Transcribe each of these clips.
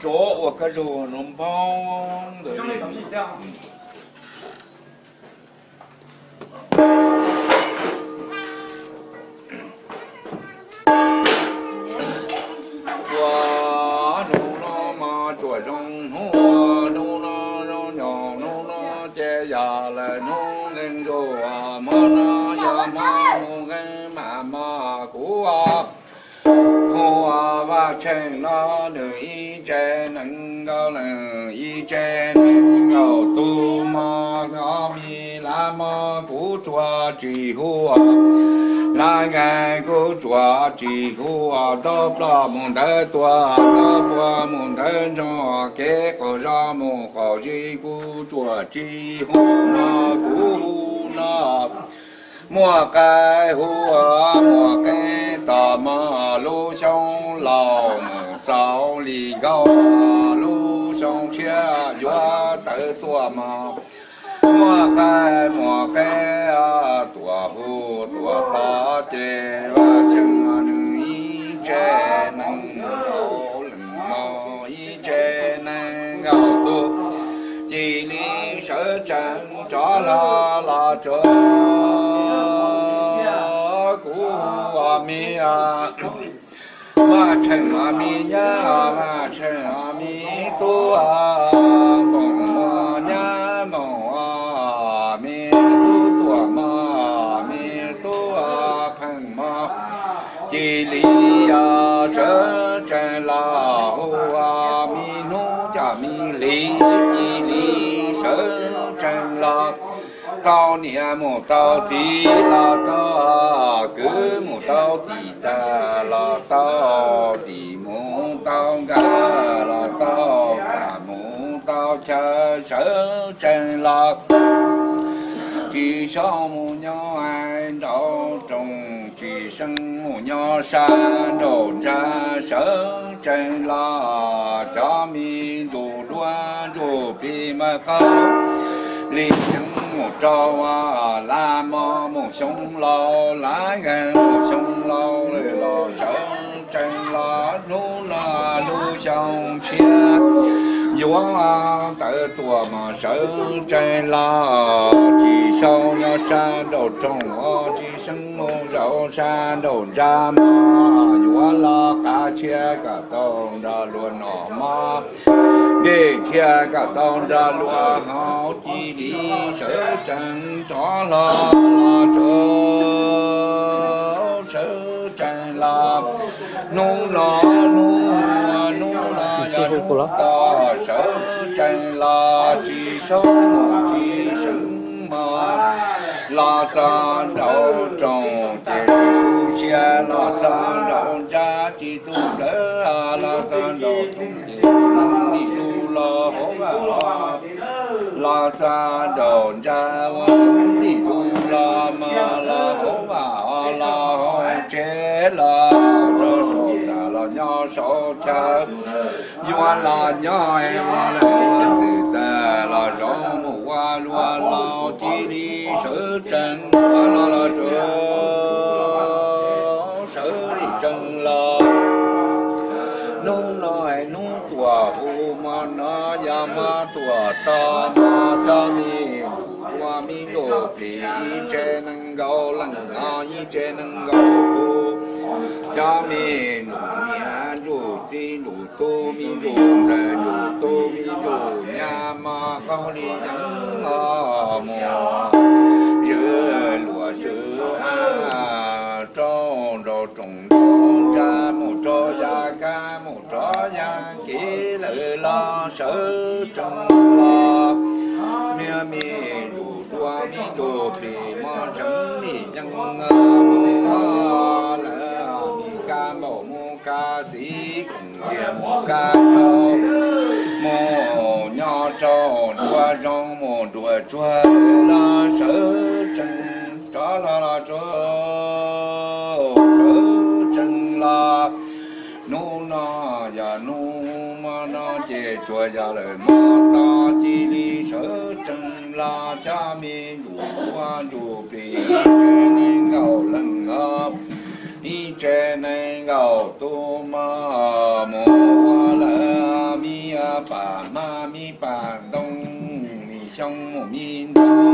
Tsov ua kab zog no npoo ntawd li. Ua hnub no mas tsuam zoo hnub, ua hnub no zoo nyob hnub no ces yog lawm hnub nqeeg ntuj hmo no yog hmo mus nqeeb mas mas kuv hu ua Vaj Tsheej no nws ib tse nees nkaum leej ib tse nees nkaum tus mas koj mi lab mog kuv tsuas tsis hu ua lab nqeeg kuv tsuas tsis hu ua tau ploj mus ntawd tuaj tau puag mus ntawd ntsoog kev qaug zog mus qaug zis kuv tsuas tsis hu no kuv hu no. Muaj qaib hu ua muaj qaib tom mog lub xyoo laus mus xaus li nkaus lub xyoo tshiab yuav tawm tuaj mog. Muaj qaib muaj qaib tuaj hu tuaj tom ces Vaj Tsheej nws ib tse nees nkaum leej mog ib tse nees nkaum tus cia li sawv tsees rov hlo los tsuav kuv ua mi Vaj Tsheej ua mi nyab, Vaj Tsheej ua mi tub, Npoo ua nyab, Npoo ua mi tub, Tuam ua mi tub, Pheej ua cia li sawv tsees los hu ua mi hnub coj mi hli, cia li sawv tsees los tau niam mus tau txiv los tau kwv mus tau tij tag los tau txij mus tau nkawm los tau txaj mus tau chaw sawv tsees los tsis sau mus nyob nraum rooj tsis seev mus nyob sab nraum ntsag sawv tsees los cov me ntsuj duab ntsuj plig mas qaug li yeeb mus rau lab mog mus xyoo laus lab nkeeg mus xyoo laus lawm los sawv tsees los hnub no lub xyoo tshiab yuav tawm tuaj mas sawv tsees los tsis sau nyob sab nraum rooj tsis seev mus zaum sab nraum ntsag mog yuav los qab tshiab kom tau nrog luag noj mov, dej tshiab kom tau nrog luag haus cia li sawv tsees rov hlo los tsuav sawv tsees los hnub no hnub hnub no yog hnub toj sawv tsees los tsis sau mus tsis seev mog los txog nraum rooj ces tsis tu siab los txog nraum ntsag tsis tu plawv los txog nraum rooj ces li zus los hauv vaj los txog nraum ntsag ua li zus los mog los hauv vaj los hauv tsev los rau saum txaj los nyob saum chaw yuav los nyob ua lawm txwm tag los zoo mus ua luag laus cia li sawv tsees los los tsuav sawv li tsees los hnub no hnub tuaj hu mog no yog mog tuaj tog mog cov me ntsuj duab me ntsuj plig ib tse nees nkaum leej no ib tse nees nkaum tus cov me ntsuj niam ntsuj txiv ntsuj tub me ntsuj ntxawg ntsuj tub me ntsuj nyab mog qaug li yeeb los mus zwm luam zwm av rau nraum rooj nraum ntsag mus rau yav kab mus rau yav kev lawm los sawv tsees los niag me ntsuj duab me ntsuj plig mog tseev li yeeb mus lawm mus kab npaum mus kab xis koom tiag mus kab rau mus nyob rau nruab zoov mus nruab tsuag los sawv tsees rov los los tsuav sawv tsees los hnub no yog hnub mog no ces tsuas yog lawm mog tog cia li sawv tsees los cov me ntsuj duab ntsuj plig ib tse nees nkaum leej os ib tse nees nkaum tus mog mus ua lawm me pas hmab, mi pas ntoo, mi xyoob mus mi ntoo,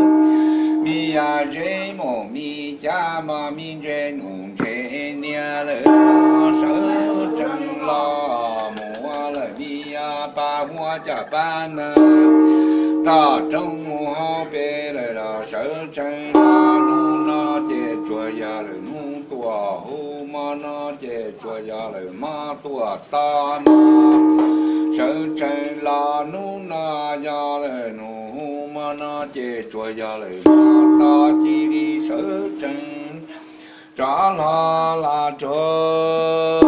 mi yam zeb mus mi cab, mas mi ntse nus ntse niag lawm los sawv tsees los mus ua lawm mi pas huab caj pab na. Tom roob mus hauv pes lawm los sawv tsees los hnub no ces tsuas yog lawm hnub tuaj hu, hmo no ces tsuas yog lawm hmo tuaj to no. Sawv tsees los hnub no yog lawm hnub hu, hmo no ces tsuas yog lawm hmo to, cia li sawv tsees rov hlo los rau,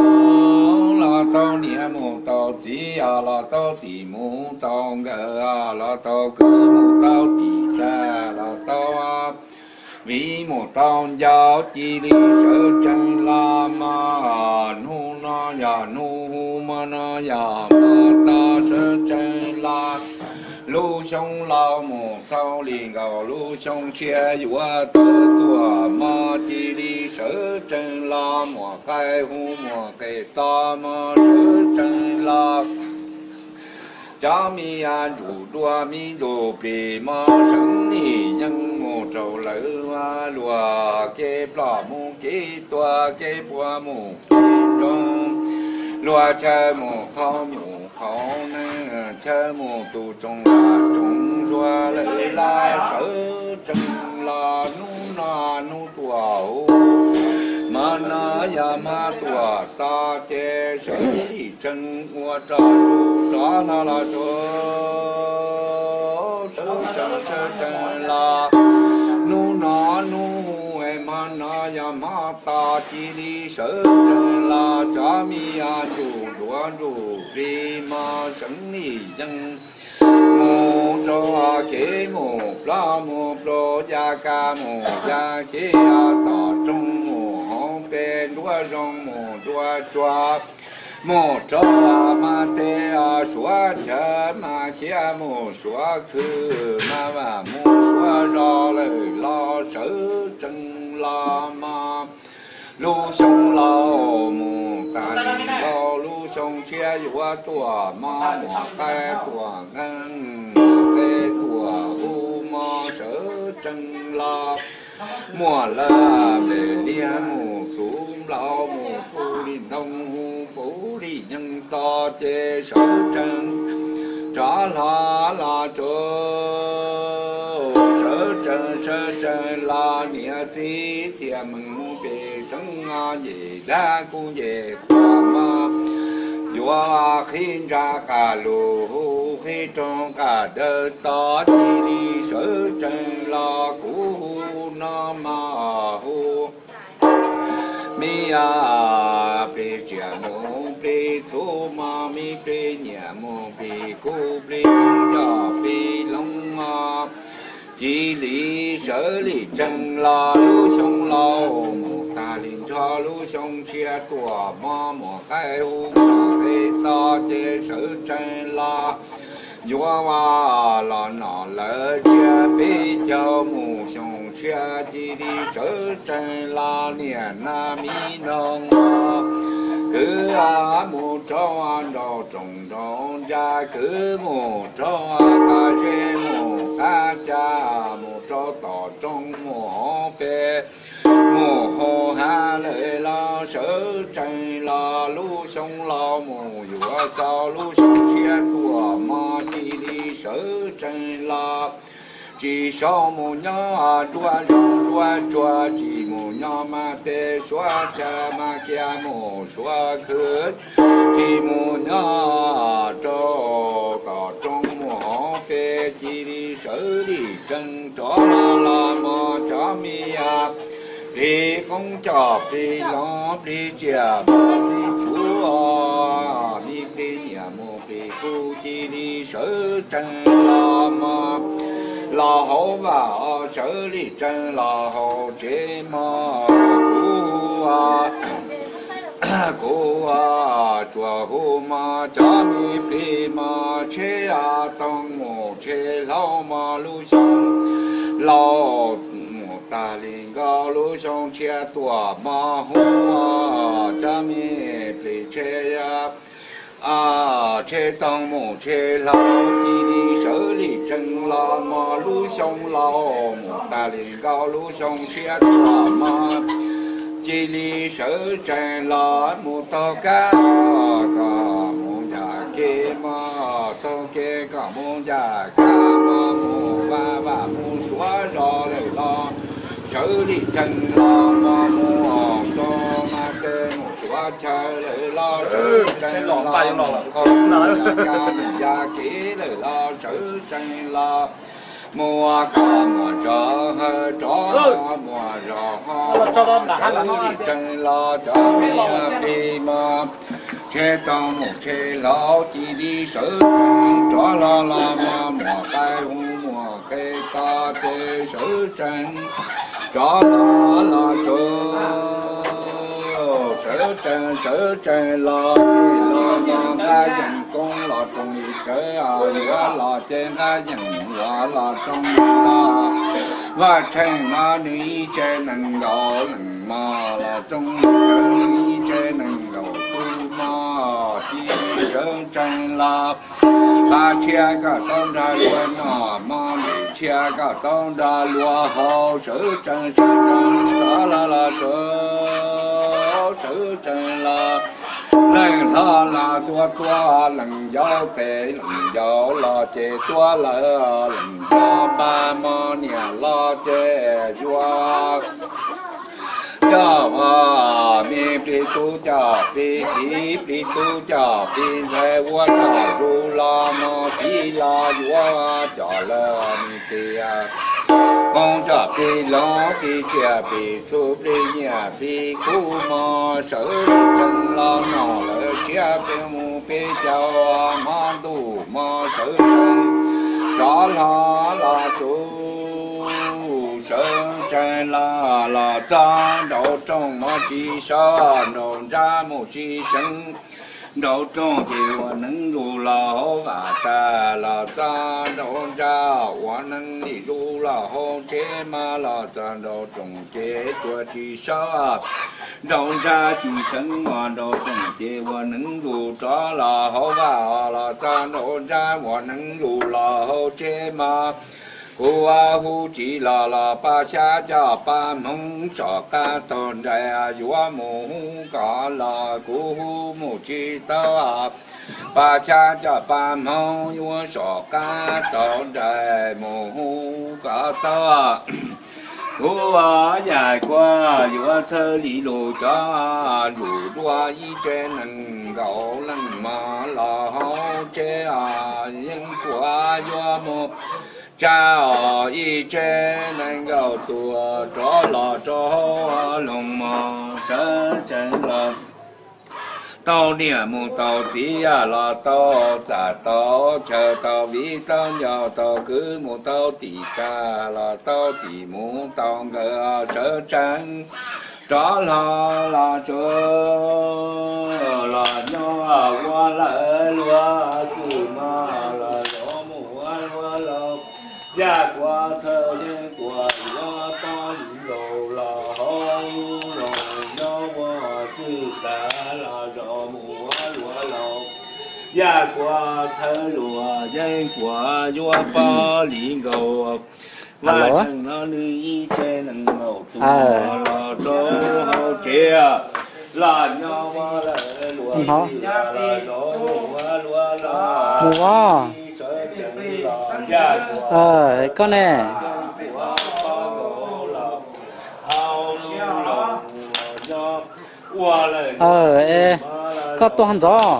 los tau niam mus tau txiv, los tau txim mus tau nkawm, los tau kwv mus tau tij, los tau viv mus tau ncaus, cia li sawv tsees los mas hnub no yog hnub hu, hmo no yog hmo to, sawv tsees los. Lub xyoo laus mus xaus li nkaus, lub xyoo tshiab yuav tawm tuaj mog, cia li sawv tsees los muam qaib hu, muam qe to mog, sawv tsees los. Cov me ntsuj dua me ntsuj plig mog, seev li yeej mus rau lawv luag kev ploj mus kev tuag, kev puas mus kev ntsoog, luag chaw mus qhov nyuj qhov neeg, chaw mus tu tsoo lam tsoo zuag lawm los sawv tsees los hnub no hnub tuaj hu, hmo no yog hmo tuaj to ces sawv li tsees ua roj zus rov hlo los rau sawv tsees sawv tsees los hnub no hnub hu, hmo no yog hmo to, cia li sawv tsees los cov me ntsuj duav ntsuj plig mog, seev li yeej mus rau kev mus ploj mus plaub, ya kab mus ya kev, tom roob mus hauv pes, nruab zoov mus nruab tsuag, mus rau mas teb suav chaw, mas khiav mus suav khw, mas vam mus suav zos lawm los sawv tsees los mog. Lub xyoo laus mus tag li nkaus, lub xyoo tshiab yuav tuaj mog, muam qaib tuaj nqeeb, muam qe tuaj hu mog, sawv tsees los. Muam lawm nplej liag mus xuv nplaum, mus puv li ntoo hu, puv li nyeeg to ces sawv tsees rov hlo los rau sawv tsees sawv tsees los, niam txiv txhiaj meej mus pem xeev, nce dab kuj nce quas mog, yuav qhib ntsa qas lug hu, qhib rooj qas dawb to, cia li sawv tsees los kuv hu no mog hu. Mi plig tsiaj mus plig txhu mog, mi plig nyiaj mus plig kub, plig coj plig loo mog, cia li sawv li tsees los. Lub xyoo laus mus tag li nrho, lub xyoo tshiab tuaj mog, muam qaib hu muam qe to ces sawv tsees los. Yuav ua los nom lawv tsiab peb caug, mus xyoo tshiab cia li sawv tsees los, niam nab mi noog mog, kwv mus rau nraum rooj nraum ntsa, kwv mus rau qab zeb mus qab ca, mus rau tom roob mus hauv pes, mus hauv hav lawm los sawv tsees los. Lub xyoo laus mus yuav xaus, lub xyoo tshiab tuaj mog, cia li sawv tsees los. Tsis sau mus nyob nruab zoov nruab tsuag, tsis mus nyob mas teb suav chaw, mas khiav mus suav khw, tsis mus nyob rau tom roob mus hauv pes, cia li sawv li tsees rov los mog cov mi plig qoob coj plig loo, plig tsiaj mus plig txhu, mi plig nyiaj mus plig kub, cia li sawv tsees los mog. Los hauv vaj sawv li tsees los hauv tsev mog, kuv kuv tsuas hu mog cov mi plig mog, tsheb tooj mus tsheb hlau mog, lub xyoo laus mus tag li nkaus, lub xyoo tshiab tuaj mog hu cov mi plig tsheb Tsheb toog mus tsheb hlau, cia li sawv li tsees los mog, lub xyoo laus mus tag li nkaus lub xyoo tshiab tuaj mog, cia li sawv tsees los mus taug kab, kom mus ncaj kev mog, taug kev kom mus ncaj kab mog, mus vaj vaj mus suav zos lawm los sawv li tsees los mog, mus rau mas tej mus suav chaw lawm los sawv tsees los kho ya kev lawm los sawv tsees los mus kom mus tso, rov mus zos ho sawv li tsees los cov niag plig mog, tsheb toog mus tsheb hlau cia li sawv tsees rov hlo los mog, muam qaib hu muam qe to ces sawv tsees rov hlo los tsuv, sawv tsees sawv tsees los los mog, nqaj yeem koob los roog li tsawv, yuav los ces nqaj yeem yuav los roog li los, vaj tsheej mog nws ib tse nees nkaum leej mog, los roog li tsawv nws ib tse nees nkaum tug mog, cia li sawv tsees los, pab tshiab kom tau nrog luag noj mog, ntim tshiab kom tau nrog luag haus, sawv tsees sawv tsees rov hlo los tsuv, sawv tsees los leej hlob los tuag tuag, leej yau pem leej yau los ces tuag lawm, leej hlob npag mog niam los ces yuav coj me plig tub coj plig txiv, plig tub coj plig ntxhais, ua coj zus los mog txiv los yuav coj lawm me plig, hmoob coj plig hloov, plig tsiaj plig txhu, plig nyiaj plig kub mog, sawv tsees los noj lawm tshiab peb mus peb caug, hmo ntuj mog sawv tsees rov hlo los tsuv, sawv tsees los los txog nraum rooj mog tsis sawv, nraum nrab mus tsis seev, nraum rooj ces ua neeb zuj los hauv vaj tag, los txog nraum nrab ua neeb li zuj los hauv tsheb mog, los txog nraum rooj ces tua tsis sawv, nraum nrab tsis seev, nraum rooj ces ua neeb zuj rov los hauv vaj, los txog nraum nrab ua neeb zuj los hauv tsheb mog. Kuv hu tsis los los pab xyab coj pab hmoov, tsom qab taug nraim yuav mus hu kom los, kuv hu mus tsis tau, pab xyab coj pab hmoov yuav tsom qab taug nraim mus hu kom tau. Kuv yam kuv yuav txhawb li lus cov ntsug dua ib tse nees nkaum leej mog los hauv tsheb, yeej kuv yuav mus tsa ib tse nees nkaum tus rov los rau hauv loog mog, sawv tsees los tau niam mus tau txiv, los tau txaj tau chaw, tau viv tau ncaus tau kwv, mus tau tim tas los tau txij mus tau nkawm, sawv tsees rov hlo los tsuv, los nyob ua lawm luag txwj mog, los zov mus ua luag laus, yaj kuas txhawj yeej kuas yuav poob li nkaus los hauv loog, nyob ua txwj tas los zov mus ua luag laus, yaj kuas txhawj luag yeej kuas yuav poob li nkaus, vaj tseem no nws ib tse nees nkaum tus los rau hauv tsev, los nyob ua lawm luag txwj los zov mus ua luag laus, sawv tsees los yaj kuas koj ne, hauv loog nyob ua lawm, koj tuaj ntxov,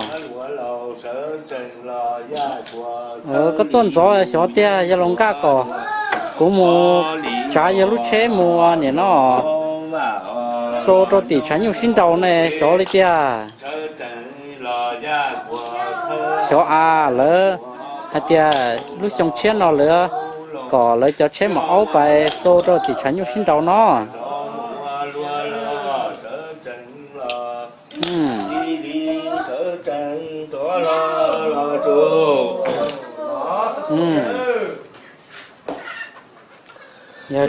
koj tuaj ntxov xyov tiag yog los nkaj kom kuv mus tsav yog lub tsheb mus nim no xau rau tim tshav nyuj sib nraus ne xyov li tiag. Xyov a lawv hais tias lub xyoo tshiab no lawv kom lawv cov tsheb maum aub pais xau rau tim tshav nyuj sib nraus no.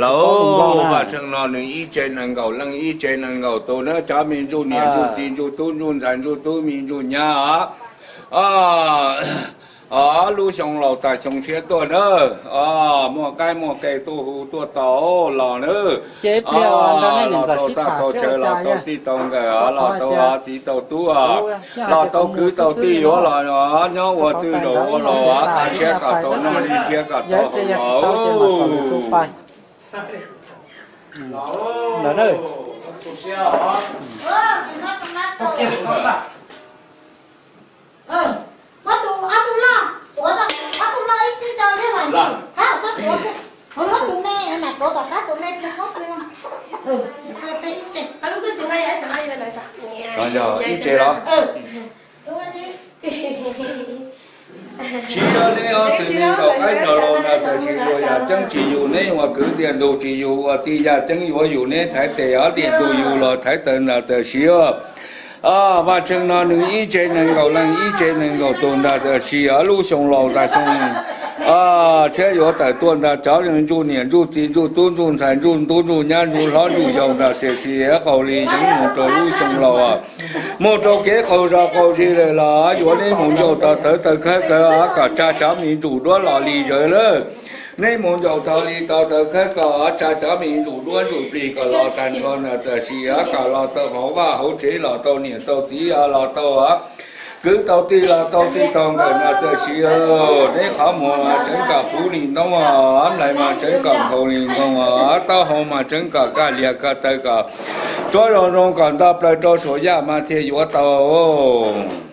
Lauj, vaj tseem no nws ib tse nees nkaum leej ib tse nees nkaum tus na, cov me ntsuj niam ntsuj txiv ntsuj tub ntsuj ntxhais ntsuj tub me ntsuj nyab os. Lub xyoo laus tag xyoo tshiab tuaj nawb. Muaj qaib muaj qe tuaj hu tuaj tau los nawb. Los tau txaj tau chaw los tau txij tau nkawm los tau txiv tau tub, los tau kwv tau tij yuav los nyob ua txwj zaum ua laus, qab tshiab kom tau noj, ntshiab kom tau haus los. Ib tse los? Tsis yog neb ob tug neeg nkaum qaib nrog laus ntag, txawm sis luag yam ceeb tsis yug neb ua kwv, tiaj ntug tsis yug ua tij, yam ceeb yuav yug neb thaiv tes, ob tiaj ntug yug los thaiv taw ntag, txawm sis Vaj Tsheej no nws ib tse nees nkaum leej, ib tse nees nkaum tus ntag, txawm sis lub xyoo laus ntag, xyoo tshiab yuav tawm tuaj ntag, cov ntsuj niam ntsuj txiv ntsuj tub ntsuj ntxhais ntsuj tub ntsuj nyab ntsuj hlob ntsuj yau ntag, txawm sis qaug li yeev mus rau lub xyoo laus, mus rau kev qaug zog qaug zig lawm los yuav neb mus ncauj tog tawv taw khawb kawg kom tsa cov me ntsuj duab los li zawv lawm. Neb mus ncauj tog li tog taw khawb kom tsa cov me ntsuj duab ntsuj plig kom los tag nrho ntag, txawm sis kom los tau hauv vaj hauv tsev, los tau niam tau txiv, los tau kwv tau tij, los tau txij tau nkawm ntag, txawm sis neb qhov muag mas tseev kom puv li ntoob, nplais mas tseev kom nkhaus li nkoos, taub hau mas tseev kom kaj lias kaj taw, kom tsuab zoo zoo kom nto plaws rau saum yaj mas thiaj yuav tau.